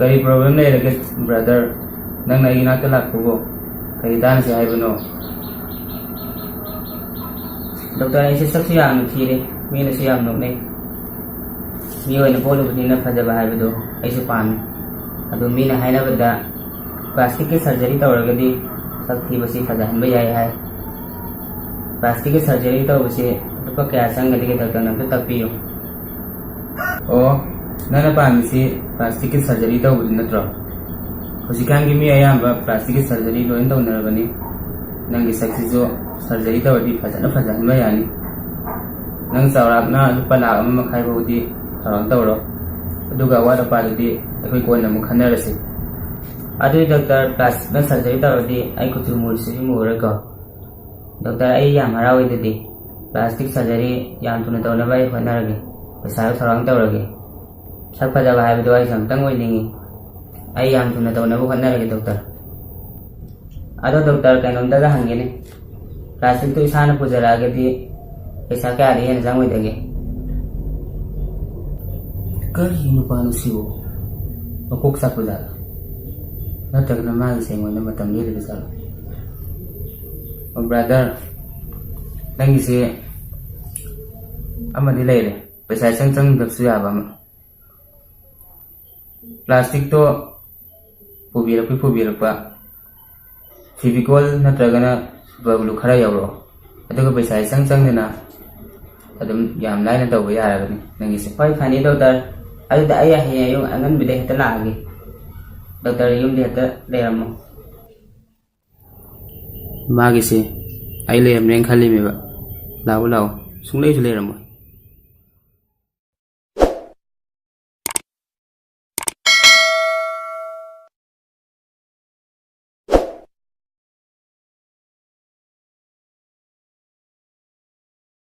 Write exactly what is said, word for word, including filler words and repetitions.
ꯀꯔꯤ ꯄ꯭ꯔꯣꯕ꯭ꯂꯦꯝ ꯂꯩꯔꯒꯦ, ꯕ꯭ꯔꯗꯔ? ꯅꯪꯅ ꯑꯩꯒꯤ ꯅꯥꯛꯇ ꯂꯥꯛꯄꯕꯨ ꯀꯔꯤ ꯇꯥꯟꯅꯁꯤ ꯍꯥꯏꯕꯅꯣ? ꯗꯣꯛꯇꯔ, ꯑꯩꯁꯦ ꯁꯛꯁꯨ ꯌꯥꯝꯅ ꯊꯤꯔꯦ, ꯃꯤꯅꯁꯨ ꯌꯥꯝ ꯅꯣꯛꯅꯩ꯫ ꯃꯤ ꯑꯣꯏꯅ ꯄꯣꯛꯂꯨꯕꯅꯤꯅ ꯐꯖꯕ ꯍꯥꯏꯕꯗꯣ ꯑꯩꯁꯨ ꯄꯥꯝꯃꯤ꯫ ꯑꯗꯨ ꯃꯤꯅ ꯍꯥꯏꯅꯕꯗ ꯄ꯭ꯂꯥꯁꯇꯤꯛꯀꯤ ꯁꯔꯖꯔꯤ ꯇꯧꯔꯒꯗꯤ ꯁꯛ ꯊꯤꯕꯁꯤ ꯐꯖꯍꯟꯕ ꯌꯥꯏ ꯍꯥꯏ꯫ ꯄ꯭ꯂꯥꯁꯇꯤꯛꯀꯤ ꯁꯔꯖꯔꯤ ꯇꯧꯕꯁꯤ ꯂꯨꯄꯥ ꯀꯌꯥ ꯆꯪꯒꯗꯒꯦ, ꯗꯣꯛꯇꯔꯅ ꯑꯝꯇ ꯇꯥꯛꯄꯤꯌꯨ꯫ ꯑꯣ, ꯅꯪꯅ ꯄꯥꯝꯃꯤꯁꯤ ꯄ꯭ꯂꯥꯁꯇꯤꯛꯀꯤ ꯁꯔꯖꯔꯤ ꯇꯧꯕꯗꯨ ꯅꯠꯇ꯭ꯔꯣ? ꯍꯧꯖꯤꯛꯀꯥꯟꯒꯤ ꯃꯤ ꯑꯌꯥꯝꯕ ꯄ꯭ꯂꯥꯁꯇꯤꯛꯀꯤ ꯁꯔꯖꯔꯤ ꯂꯣꯏꯅ ꯇꯧꯅꯔꯕꯅꯤ꯫ ꯅꯪꯒꯤ ꯁꯛꯁꯤꯁꯨ ꯁꯔꯖꯔꯤ ꯇꯧꯔꯗꯤ ꯐꯖꯅ ꯐꯖꯍꯟꯕ ꯌꯥꯅꯤ꯫ ꯅꯪ ꯆꯥꯎꯔꯥꯛꯅ ꯂꯨꯄꯥ ꯂꯥꯈ ꯑꯃ ꯃꯈꯥꯏ ꯐꯥꯎꯗꯤ ꯊꯧꯔꯥꯡ ꯇꯧꯔꯣ, ꯑꯗꯨꯒ ꯑꯋꯥꯠ ꯑꯄꯥꯗꯨꯗꯤ ꯑꯩꯈꯣꯏ ꯀꯣꯟꯅ ꯑꯃꯨꯛ ꯈꯟꯅꯔꯁꯤ꯫ ꯑꯗꯨꯗꯤ ꯗꯣꯛꯇꯔ, ꯄ꯭ꯂꯥꯁꯇꯤꯛꯅ ꯁꯔꯖꯔꯤ ꯇꯧꯔꯗꯤ ꯑꯩ ꯀꯨꯆꯨ ꯃꯨꯔꯤꯁꯤꯁꯨ ꯃꯨꯔꯔꯣꯏꯀꯣ? ꯗꯣꯛꯇꯔ, ꯑꯩ ꯌꯥꯝ ꯍꯔꯥꯎꯏ꯫ ꯑꯗꯨꯗꯤ ꯄ꯭ꯂꯥꯁꯇꯤꯛ ꯁꯔꯖꯔꯤ ꯌꯥꯝ ꯊꯨꯅ ꯇꯧꯅꯕ ꯑꯩ ꯍꯣꯠꯅꯔꯒꯦ, ꯄꯩꯁꯥꯁꯨ ꯊꯧꯔꯥꯡ ꯇꯧꯔꯒꯦ꯫ ꯁꯛ ꯐꯖꯕ ꯍꯥꯏꯕꯗꯣ ꯑꯩꯁꯨ ꯑꯝꯇꯪ ꯑꯣꯏꯅꯤꯡꯉꯤ꯫ ꯑꯩ ꯌꯥꯝ ꯊꯨꯅ ꯇꯧꯅꯕ ꯍꯣꯠꯅꯔꯒꯦ, ꯗꯣꯛꯇꯔ꯫ ꯑꯗꯣ ꯗꯣꯛꯇꯔ, ꯀꯩꯅꯣꯝꯇꯒ ꯍꯪꯒꯦꯅꯦ, ꯄ꯭ꯂꯥꯁꯇꯤꯛꯇꯨ ꯏꯁꯥꯅ ꯄꯨꯖꯔꯛꯑꯒꯗꯤ ꯄꯩꯁꯥ ꯀꯌꯥꯗꯤ ꯍꯦꯟꯅ ꯆꯪꯉꯣꯏꯗꯒꯦ? ꯀꯔꯤ ꯅꯨꯄꯥꯅꯣ ꯁꯤꯕꯨ? ꯃꯀꯣꯛ ꯆꯥꯛꯄ ꯖꯥꯠꯂꯥ? ꯅꯠꯇ꯭ꯔꯒꯅ ꯃꯥꯒꯤꯁꯦ ꯑꯩꯉꯣꯟꯗ ꯃꯇꯝ ꯂꯦꯜꯂꯤꯕ ꯖꯥꯠꯂꯥ? ꯑꯣ, ꯕ꯭ꯔꯗꯔ, ꯅꯪꯒꯤꯁꯦ ꯑꯃꯗꯤ ꯂꯩꯔꯦ, ꯄꯩꯁꯥ ꯏꯆꯪ ꯆꯪꯗꯕꯁꯨ ꯌꯥꯕ ꯑꯃ꯫ ꯄ꯭ꯂꯥꯁꯇꯤꯛꯇꯣ ꯄꯨꯕꯤꯔꯛꯄꯤ ꯄꯨꯕꯤꯔꯛꯄ, ꯐꯤꯕꯤꯀꯣꯜ ꯅꯠꯇ꯭ꯔꯒꯅ ꯁꯨꯄꯔ ꯒ꯭ꯂꯨ ꯈꯔ ꯌꯥꯎꯔꯛꯑꯣ, ꯑꯗꯨꯒ ꯄꯩꯁꯥ ꯏꯆꯪ ꯆꯪꯗꯅ ꯑꯗꯨꯝ ꯌꯥꯝ ꯂꯥꯏꯅ ꯇꯧꯕ ꯌꯥꯔꯒꯅꯤ ꯅꯪꯒꯤꯁꯦ꯫ ꯍꯣꯏ, ꯐꯅꯤ ꯗꯣꯛꯇꯔ, ꯑꯗꯨꯗꯤ ꯑꯩ ꯍꯌꯦꯡ ꯑꯌꯨꯛ ꯑꯉꯟꯕꯗ ꯍꯦꯛꯇ ꯂꯥꯛꯑꯒꯦ꯫ ꯗꯣꯛꯇꯔ ꯌꯨꯝꯗ ꯍꯦꯛꯇ ꯂꯩꯔꯝꯃꯣ꯫ ꯃꯥꯒꯤꯁꯦ ꯑꯩ ꯂꯩꯔꯝꯃꯦꯅ ꯈꯜꯂꯤꯃꯦꯕ꯫ ꯂꯥꯛꯑꯣ, ꯂꯥꯛꯑꯣ꯫ ꯁꯨꯡꯂꯩꯁꯨ ꯂꯩꯔꯝꯃꯣꯏ꯫